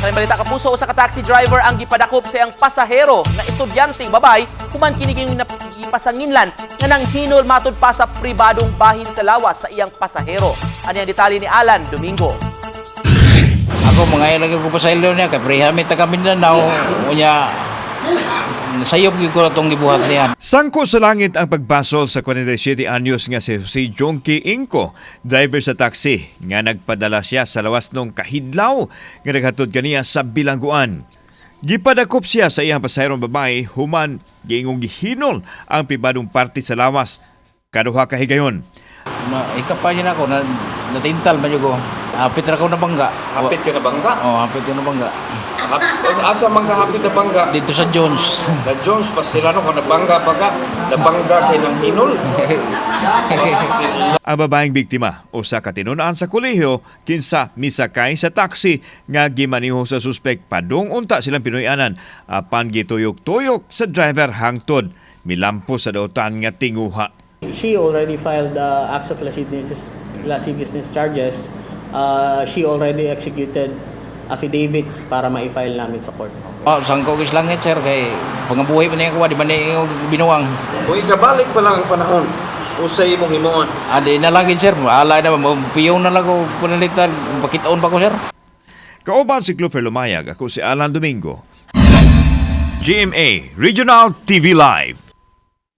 Sa balita, Kapuso, usa ka taxi driver ang gipadakop sa iyang pasahero nga estudyanteng babay human kini gipasanginlan nga nanghinol matud pa sa pribadong bahin sa lawas sa iyang pasahero. Ani ang detalye ni Alan Domingo. Ako mga lagi ko pasaylo niya kay preha mi taga Mindanao, unya sayop gyud ko atong gibuhat niya. Sangko sa langit ang pagbasol sa 47 anyos nga si Jose Jonky Inco, driver sa taxi, nga nagpadala siya sa lawas nung kahidlaw nga naghatod kaniya sa bilangguan. Gipadakop siya sa iyang pasaherong babae human giingong gihinol ang pribadong parte sa lawas kaduha ka higayon. Ma ikapa niya nako na natintal man jud ko. Hapit ra ko nabangga. Hapit ka na bangga? Oh, hapit ko nabangga. Asa man ka hapit na bangga? Dito sa Jones. Na Jones, pastilano ko nabangga pa ka. Nabangga kay ng hinol. Ang babaeng biktima usa ka tinun-an sa kolehiyo kinsa misakay sa taxi nga gimaniho sa suspek padung unta silang Pinoy-anan apan gituyok-tuyok sa driver hangtod milampo sa dautan nga tinguha. She already filed acts of lasciviousness charges. She already executed affidavits para ma-file namin sa court. Oh, sangko gis langit, sir, kay pangabuhi pa niya ko, di ba niya binuang. Kung ikabalik pa lang ang panahon, usay imong himuon? Adi na lang gid, sir, alay na mo piyon na lang ko panalitan, pakitaon pa ko, sir. Kauban si Clover Lumayag, ako si Alan Domingo. GMA Regional TV Live.